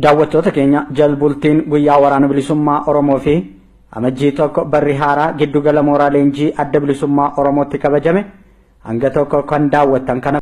Daawwattoota keenya jalbultiin guyyaa waraana bilisummaa Oromoo fi Amajjii 1 barri haaraa giddugala mooraa leenjii adda bilisummaa Oromootti kabajame hanga tokko kan daawwattan kana.